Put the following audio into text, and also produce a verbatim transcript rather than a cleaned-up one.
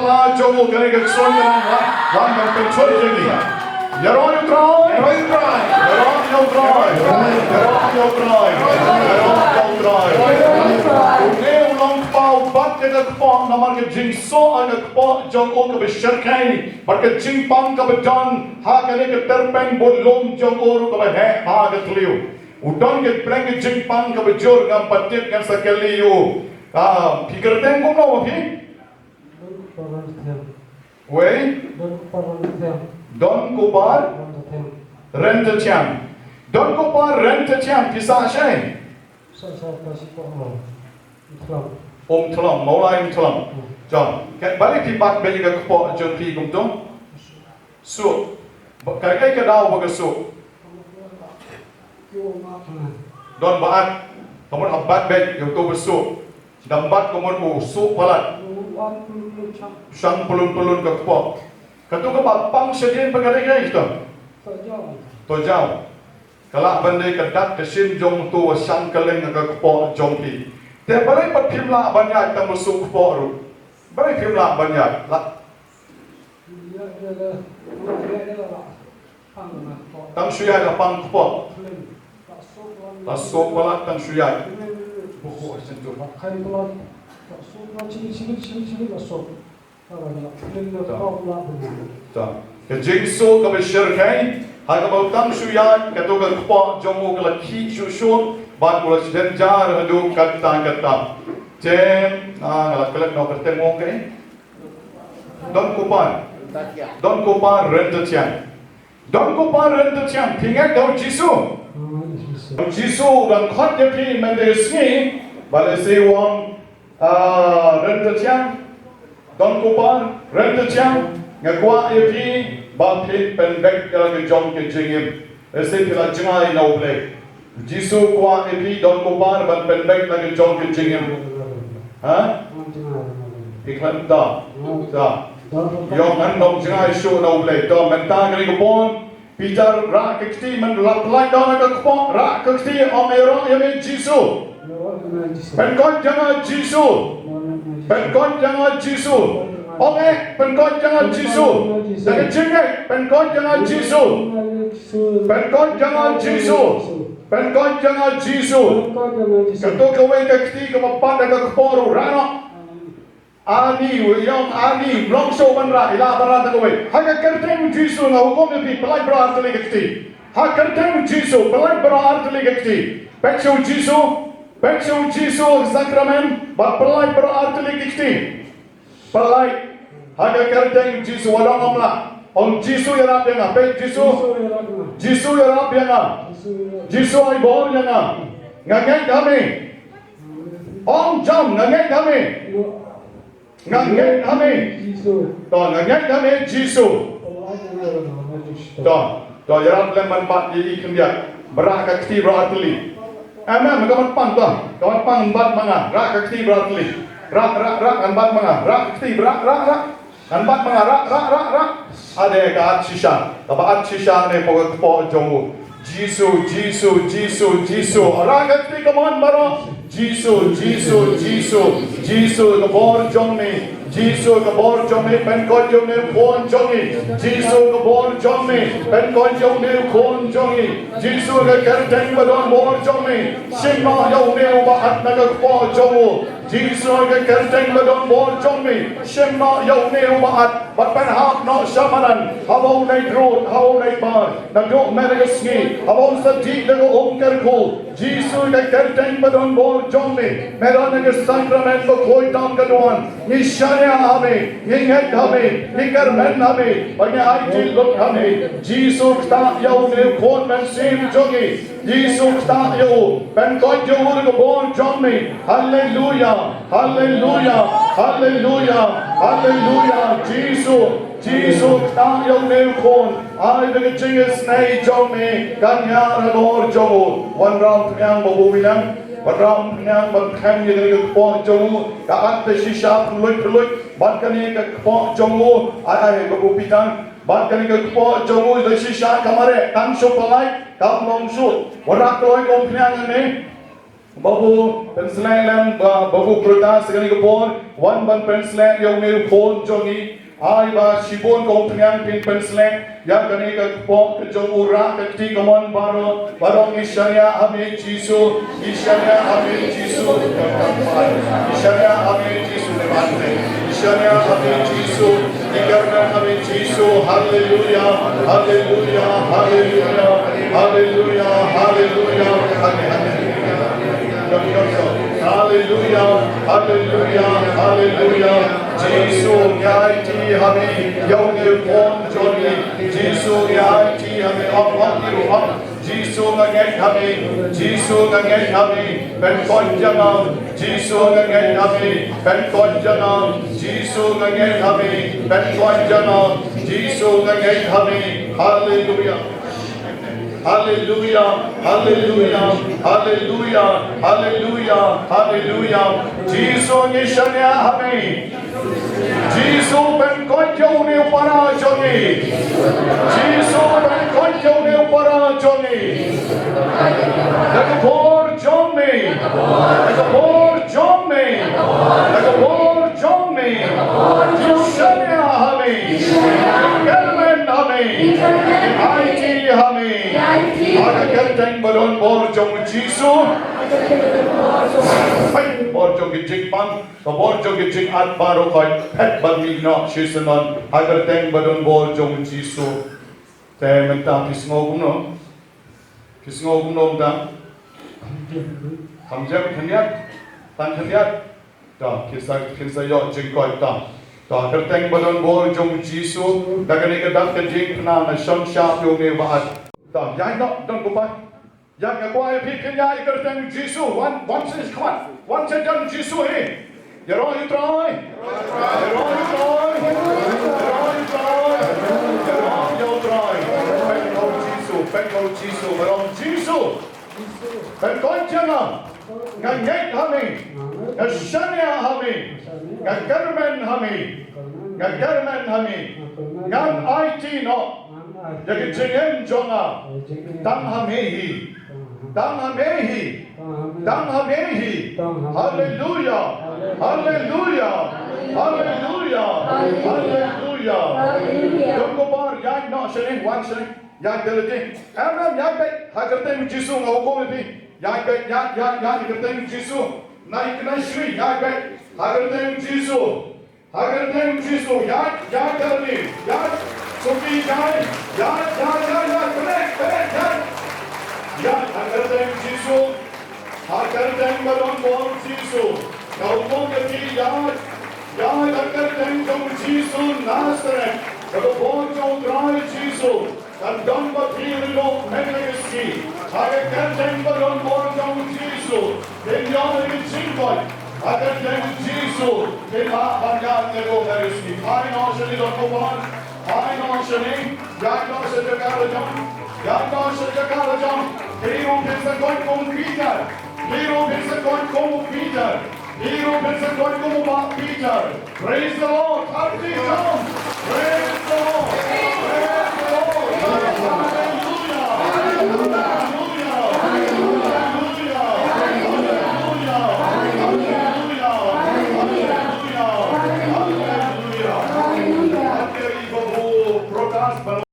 La jong u kane ka ksoi ka la, la ban pynchoi jong ngi. Ïaroh ïa u Trai. Ïaroh ïa u Trai. Ïaroh ïa u Trai. Ïaroh ïa u Trai. Ïaroh ïa u Trai. Une u long kpa u bat ïa ka kpoh namar ka jingsoh ïa ka kpoh jong u kaba shyrkhei. Bad ka jingpang kaba don ha kane ka tyrpeng bun lum jong u ruh kaba heh ha ka thliew. U don ka pyrshah ka jingpang kaba jur ngam pat tip ngan sa kylli ïa u. Ah, phi kyrteng kumno phi? Don Kupar Ryntathiang. Wei? Don Kupar Ryntathiang. Don Kupar Ryntathiang. Don Kupar Ryntathiang, phi sah shaei? Sah sha ka shi kpoh Umthlong. Umthlong, Mawlai Umthlong. Hmm. Jong, ka, balei phi bat beit ïa ka kpoh jong phi kumto? Suh. Ba, kaei ka daw ba ka suh? Don ba at, ka mut ha bat beit ïa uto ba suh. Dang bat ka mut u suh palat. Shang pylun pylun ka kpoh. Kato kaba pang shadien ba ka dei kaei to? To jaw. Ka lah ban dei ka dak ka shin jong uto ba shang kylleng ka kpoh jong phi. Te balei pat phim lah ban ïaid tang ba suh kpoh ruh? Balei phim lah ban ïaid? Lah. Tang shu ïaid la pang kpoh. La suh palat tang shu ïaid. Buh shen tu. Ta. Ka jingsuh kaba shyrkhei, ha kaba u tang shu ïaid, kato ka kpoh jong u ka la khih shuh shuh, bad u la sdang jar haduh katta katta. Te, ah, nga la klet noh kyrteng u ong kaei? Don Kupar. Don Kupar Ryntathiang. Don Kupar Ryntathiang, phi ngeit ïa u Jisu? U Jisu u dang khot ïa phi mynta ka sngi, ba lehse u ong, ah, Ryntathiang, Don Kupar Ryntathiang, nga kwah ïa phi ba phin pynbeit ïa la ka jong ka jingim. Lehse phi la jngai na U Blei. Jisu kwah ïa phi Don Kupar ban pynbeit la ka jong ka jingim. Ha? Phi khlem da. Da. Ïoh ngan ym jngai shuh na U Blei. To mynta kane ka por. Peter rah ka kti, men la pynlait da na ka kpoh, rah ka kti, ong ïaroh ïa me Jisu. Pynkoit ïa nga Jisu. Pynkoit ïa nga Jisu. Ong eh, pynkoit ïa nga Jisu. Da ka jingngeit, pynkoit ïa nga Jisu. Pynkoit ïa nga Jisu. Pynkoit ïa nga Jisu. Kato kawei ka kti kaba pat da ka kpoh ruh rah noh. Ani, u ïong ani, ym long shuh ban rah, i lah ban rah tang kawei. Ha ka kyrteng Jisu nga hukum ïa phi, pynlait baroh artylli ka kti. Ha ka kyrteng Jisu, pynlait baroh artylli ka kti. Peit sha u Jisu, peit sha u Jisu ha ka sakramen, bad pynlait baroh artylli ka kti. Pynlait. Ha ka kyrteng Jisu, wat ong ym lah. Ong Jisu ïarap ïa nga. Peit Jisu. Jisu ïarap ïa nga. Jisu ai bor ïa nga. Nga ngeit ha me. Ong jam, nga ngeit ha me. Nga ngeit ha me. To, nga ngeit ha me Jisu. To. To, ïarap lem ban bat ïa i khyndiat. Ba rah ka kti baroh artylli. Amen. Ka mat pang to. Ka mat pang bat ma nga. Rah ka kti baroh artylli. Rah, rah, rah, kan bat ma nga. Rah ka kti, rah, rah, rah. Kan bat ma nga. Rah, rah, rah, rah. Ade ka at shisha. Kaba at shisha ne pok ka kpoh jong u. Jisu, Jisu, Jisu, Jisu. Rah ka kti, ka mon baroh. Jisu, Jisu, Jisu, Jisu ka bor jong me. Jisu ka bor jong me, pynkoit ïa une u khun jong ngi. Jisu ka bor jong me, pynkoit ïa une u khun jong ngi. Jisu ka kyrteng ba don bor jong me, shim noh ïa une uba at na ka kpoh jong u. Jisu ka kyrteng ba don bor jong me, shim noh ïa une uba at. Bad pynhap noh sha madan, haba u leit rud, haba u leit bar. Naduh mynta ka sngi, haba un sa dih da ka um kyrkhu. Jisu ka kyrteng ba don bor jong me, me don ha ka sakramen ba khuid tam ka duwan. Ngi shaniah ha me, ngi ngeit ha me, ngi kyrmen ha me, bad ngi aiti lut ha me. Jisu ktah ïa une u khun mynsiem jong ngi. Jisu ktah ïa u, pynkoit ïa u da ka bor jong me. Haleluia, haleluia, haleluia, haleluia. Jisu, Jisu ktah ïa une u khun. Ai da ka jingisynei jong me kan ïar halor jong u. Wanrah umphniang Babu William. Wanrah umphniang ban khlem ïa kane ka kpoh jong u. Ka at da shisha pynluid pynluid. Bad kane ka kpoh jong u. Ai ai Babu Peter. Bad kane ka kpoh jong u da shisha ka mareh. Kam shu pynlait. Kam long shuh. Wanrah kloi ka umphniang ne. Babu, pynsleh lem, ba, babu Brutus, kane ka por, wan ban pynsleh ïa une u phone jong ngi. Ai ba shibun ka umphniang phin pynsleh ïa kane ka kpoh ka jong u rah ka kti kamon baroh, baroh ngi shaniah ha me Jisu, ngi shaniah ha me Jisu, ngi shaniah ha me Jisu, ngi shaniah ha me Jisu, ngi kyrmen ha me Jisu, haleluya, haleluya, haleluya, haleluya, haleluya, haleluya, haleluya, haleluya. Jisu ngi aiti ha me ïa une u phone jong ngi. Jisu ngi aiti ha me, ong, ong, ong. Jisu nga ngeit ha me. Jisu nga ngeit ha me. Pynkoit ïa nga. Jisu nga ngeit ha me. Pynkoit ïa nga. Jisu nga ngeit ha me. Pynkoit ïa nga. Jisu nga ngeit ha me. Haleluya. Haleluya, haleluya, haleluya, haleluya, haleluya. Jisu ngi shaniah ha me. Jisu pynkoit ïa une u para jong ngi. Jisu pynkoit ïa une u para jong ngi. Da ka bor jong me. Da ka bor jong me. Da ka bor jong me. Jisu shaniah ha me. Kyrmen ha me. Aiti ha me. Ha ka kyrteng ba don bor jong u Jisu. Peit bor jong ki jingpang, ka bor jong ki jingat baroh khoit, phet ban mih noh shisha noh. Ha ka kyrteng ba don bor jong u Jisu. Te mynta phi sngew kumno? Phi sngew kumno mynta? Kham jem khyndiat. Tang khyndiat. To, phin sa, phin sa ïoh jingkoit to. To, kyrteng ba don bor jong u Jisu, da kane ka dak ka jingpynang na shon shap ïa une u ba at. To, ïaid noh, don kumba. Ïa nga kwah ïa phi phin ïaid ha ka kyrteng u Jisu, wan, wan sha khmat, wan sha jan u Jisu hi. Ïaroh ïa u Trai. Ïaroh ïa u Trai. Ïaroh ïa u Trai. Ïaroh ïa u Trai. Pynkoit Jisu, pynkoit Jisu, ïaroh Jisu. Pynkoit ïa nga. Nga ngeit ha me. Nga shaniah ha me. Nga kyrmen ha me. Nga kyrmen ha me. Ngan aiti noh ïa ka jingim jong nga tang ha me hi. Tang ha me hi. Tang ha me hi. Haleluya. Haleluya. Haleluya. Haleluya. Don kumba, ïaid noh shane, wan shane. Ïaid beit lade. Em, em, ïaid beit. Ha ka kyrteng u Jisu nga hukum ïa phi. Ïaid beit, ïaid, ïaid, ïaid, ha ka kyrteng u Jisu. Nai, nai shui, ïaid beit. Ha ka kyrteng u Jisu. Ha ka kyrteng u Jisu. Ïaid, ïaid, ïaid, ïaid. Suki, ïaid. Ïaid, ïaid, ïaid, ïaid. Connect, connect, ïaid. Ïaid, ha ka kyrteng u Jisu. Ha ka kyrteng ba don bor Jisu. Nga hukum ïa phi, ïaid. Ïaid, ha ka kyrteng jong u Jisu Nasaret. Ka bor jong u Trai Jisu. Kan don ba phi ri noh mynta ka sngi. Ha ka kyrteng ba don bor jong u Jisu. Phin ïoh ïa ka jingkoit. Ha ka kyrteng u Jisu. Phin lah ban ïaid ïa ka sngi. Phai noh shane don kumba. Phai noh shane. Ïaid noh sha jaka la jong. Ïaid noh sha jaka la jong. Phi ruh phin sa koit kum u Peter. Phi ruh phin sa koit kum u Peter. Phi ruh phin sa koit kum u Bah Peter. Praise the Lord. Happy John. Praise the Lord.